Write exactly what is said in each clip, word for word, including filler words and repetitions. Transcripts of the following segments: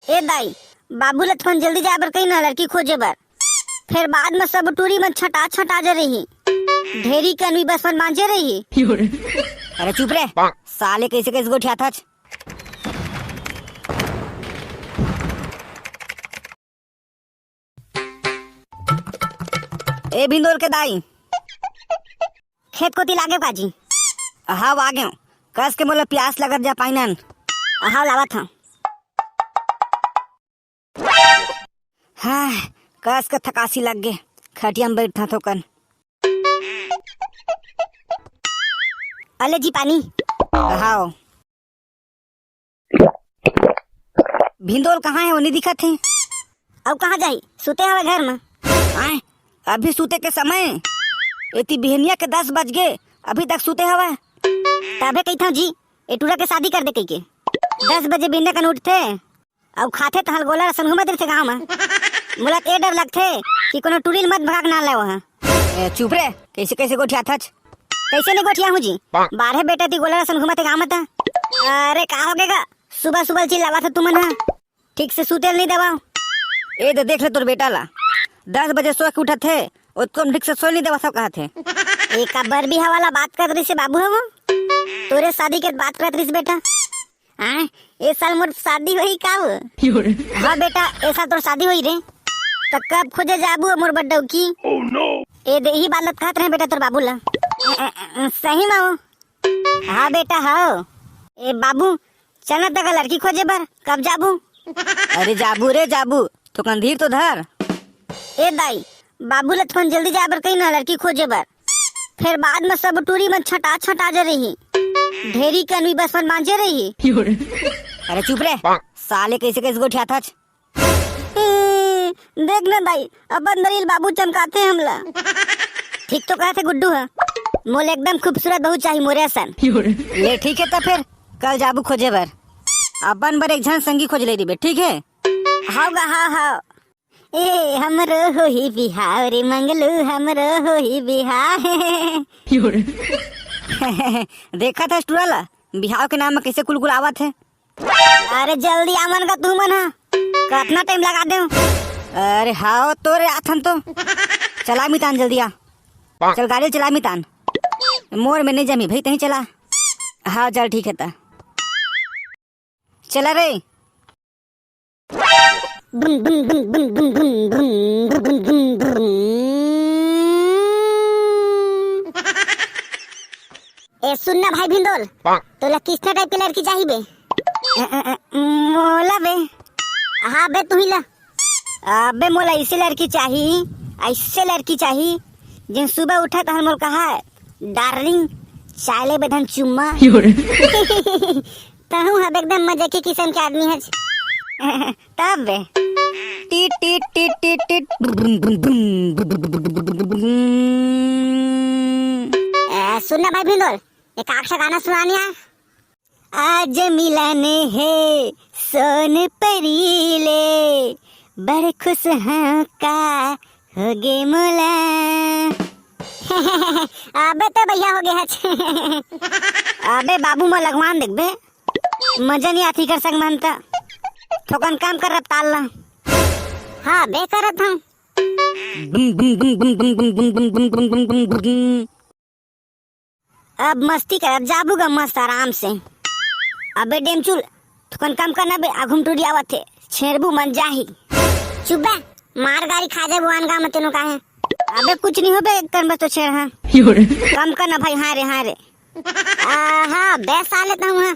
ए दाई, बाबू ल थोन जल्दी जाए बर कही ना, लड़की खोजे बर। फिर बाद में सब टूरी मन छटा छटा जे रही, ढेरी के अनमी बस मन बांचे रही। अरे चुप रे, साले कैसे कैसे गोठियाथच। ए भिंदोल के दाई, खेत कोती लागे काजी? हाव आगे, कस के मोला प्यास लगत जा पाइनन। हाव लावत हूँ। हाँ, कस के थकासी लग गे, खटिया में बैठा थोकन। अले जी पानी। हाव। भिंदोल कहाँ हे? वो नहीं दिखत हे। अउ कहाँ जाही? सुते हवे घर में। आय, अभी सुते के समय? एती बिहनिया के दस बज गे, अभी तक सुते हवे। तभे कहिथंव जी, ए टूरा के शादी कर दे कहिके। दस बजे बिहनिया कन उठथे, अउ खाथे तहन गोला असन घूमत रहिथे गाँव में। मोला त ए डर लगथे कि कोनो टूरी ल मत भगा के ना ले वहाँ। ए, चुप रे, कैसे कैसे गोठियाथच? कैसे नहीं गोठियाहूँ जी? बारह बेटा ती गोला असन घूमत हे गाँव में त। अरे का हो गे गा? सुबह सुबह चिल्लावत हो तुमन हा। ठीक से सुते ल नहीं देवा। ए दे देख ले तोर बेटा ला, दस बजे सो के उठत हे, ओतको में ठीक से सोए नहीं देवा, सब कहत हे। ए का बर बिहा वाला बात करत रहिस हे बाबू ह वो? तोरे शादी के बात करत रहिस बेटा। आय, ए साल मोर शादी होही का वो? हाँ बेटा, ए साल तोर शादी होही रे। त कब खोजे जाबू मोर बड्डऊ की? ए दे, इही बात ल कहत रहे बेटा तोर बाबू ला। ए, ए, ए, सही में वो? हाँ बेटा, हाँ। ए बाबू, चल ना तका लड़की खोजे बर, कब जाबू? अरे जाबू रे जाबू, थोकन धीर तो धर। ए दाई, बाबू ल थोन जल्दी जाए बर कही ना लड़की खोजे बर। फिर बाद में सब टूरी मन छटा छटा जे रही, ढेरी के अनमी बस मन बांचे रही। अरे चुप रे, साले कैसे कैसे गोठियाथच। ए, देख ना दाई, अपन दरी ल बाबू चमकाथे हमला। ठीक तो कहथे गुड्डू ह, मोला एकदम खूबसूरत बहू चाही मोरे असन। ले ठीक हे त फिर कल जाबू खोजे बर, अपन बर एक झन संगी खोज ले रहिबे, ठीक हे? हाव गा, हाव, हाव। ए, हमरो होही बिहाव रे मंगलू, हमरो होही बिहाव। देखत हस टूरा ला, बिहाव के नाम में कैसे कुलकुलावत हे। अरे जल्दी आ मन गा तुमन हा, कतना टाइम लगा देव। अरे हाव तो रे आथन तो। चला मितान जल्दी आ। चल गाड़ी चला मितान। मोर में नहीं जमी भाई, तहीं चला। हाँ चल ठीक हे ता। चला रे। ए सुन ना भाई भिंदोल, तोला किसना टाइप के लड़की चाही बे? अ, अ, अ, मोला बे। हाँ बे तुही ला। अबे मोला ऐसे लड़की चाही, ऐसे लड़की चाही, जिन सुबह उठा तहन मोल कहा, डार्लिंग, चाय ले बेधन चुम्मा। तहूँ हब एकदम मजे के किस्म के आदमी हच। तब बे। टीट, टीट, टीट, टीट, टीट। ए, सुन ना भाई भिंदोल, एक आखिरी गाना सुनानी यार। आज मिलन हे सोन परी ले, बड़ खुश हाँ का होगे मोला। अबे तो भैया होगे हच। अबे बाबू मोर लगवान देखबे, मजा नहीं आती कर संग मन त। थोकन काम कर रफ्तार ला। हाँ बे करत हूँ। अब मस्ती करत जाबू गा मस्त आराम से। अबे डेमचुल, थोकन कम करना बे, आघू म टूरी आवत हे, छेड़बू मन जाही। चुप बे, मार गारी खा जाबू आन गा म तेनो काहे। अबे कुछ नहीं हो बे, एक कर बस तो छेड़ हाँ। कम करना भाई, हाँ रे, हाँ रे। आहा, बे साले तहूँ हाँ।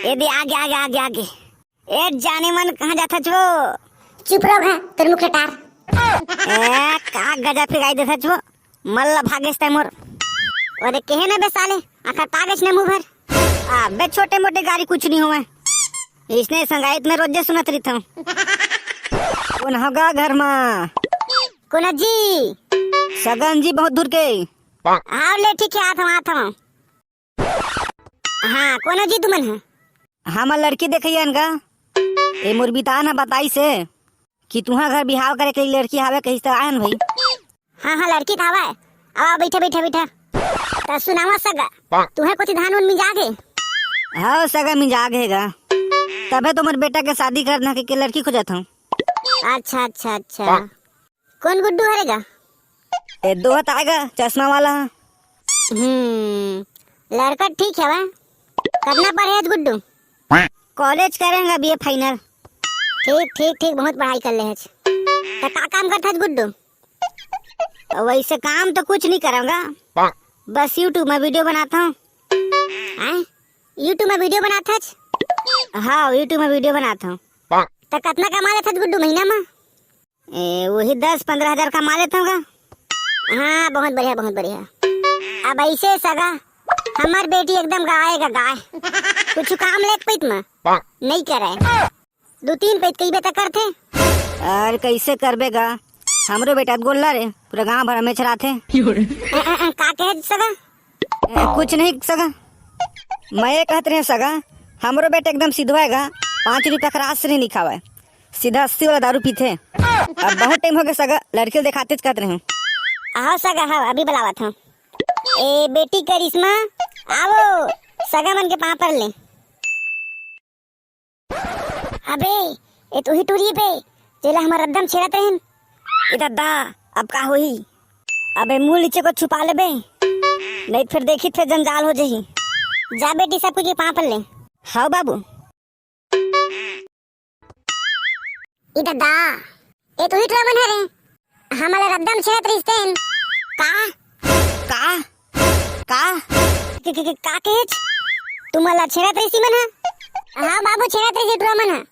ए दे आगे, आगे, आगे, आगे। ए जाने मन कहाँ जाथच वो? चुप रहो हाँ, तोर मुख ले टार। ए, का गजा फिराई देथच वो? मल्ला भागेस तै मोर। ओरे केहे ना बे साले, आखा तागेस ना मुँह भर। अबे छोटे मोटे गारी कुछ नहीं होवे। इसने संगाइत में रोजे सुनत रहिथंव। कोन हगा घर मा? कोन जी? सगन जी बहुत दूर के। हाँ ले ठीक है, आथंव, आथंव। हाँ, कोनो जी तुमन ह? हमर लड़की देखइया हन गा। ए मोर बितान ह बताइस हे कि तुंहर घर बिहाव करे के लड़की हावे कहिस त आयन भई। हाँ, हाँ, लड़की त हावय। आवा, बइठा, बइठा, बइठा। त सुनावा सगा, तुंहर कोती धान उन मिंजा गे? हाँ, सगा मिंजा गे गा। तभे तो मोर बेटा के शादी करना के, के लड़की खोजत हूँ। अच्छा, अच्छा, अच्छा। कौन गुड्डू हरे गा? ए, दो हत आएगा, चश्मा वाला। हम्म, लड़का ठीक है वा। कितना पढ़े हस गुड्डू? कॉलेज करेंगे, बीए फाइनल। ठीक, ठीक, ठीक, बहुत पढ़ाई कर ले हस। तो का काम करता है गुड्डू? वैसे काम तो कुछ नहीं करूँगा, बस YouTube में वीडियो बनाता हूँ। हैं? YouTube में वीडियो बनाता है? हाँ, YouTube में वीडियो बनाता हूँ। तो कितना कमा लेता है गुड्डू महीना में? ए, वही दस पन्द्रह हजार कमा लेता हूँ। हाँ, बहुत बढ़िया, बहुत बढ़िया। अब ऐसे सगा, हमार बेटी एकदम गाय का गाय। कुछ काम लेत पैत में नहीं करे, दो तीन पैत कई बेटा करते। और कैसे करबे गा, हमरो बेटा गोल्ला रे, पूरा गांव भर में चराथे। अ, अ, अ, का कहे सगा? ए, कुछ नहीं सगा, मैं ये कहत रहे सगा, हमरो बेटा एकदम सिधवा है गा, पाँच रुपया का रास नहीं खावे, सीधा अस्सी वाला दारू पीथे। अब बहुत टाइम हो गया सगा, लड़की देखाते कहत रहे। हाँ सगा, हाँ, अभी बुलावत हूँ। ए बेटी करिश्मा, आवो, सगा मन के पाँव पर ले। अबे, ए तुही टूरी बे, जेला हमर रद्दा म छेड़त रहिन। ए दद्दा, अब का होही? अबे मुंह नीचे को छुपा लेबे, नहीं फिर देखी फिर जंजाल हो जाही। जा बेटी, सब के पाँव पर ले। हाँ बाबू। ई दद्दा, ए तुही टूरा मन हरे, हमला रद्दा म छेड़त रहिस तेन। का? का? का? के, के, के, का केहेच? तुमला छेड़त रहिस मन ह? हाँ बाबू, छेड़त रहिस टूरा मन ह।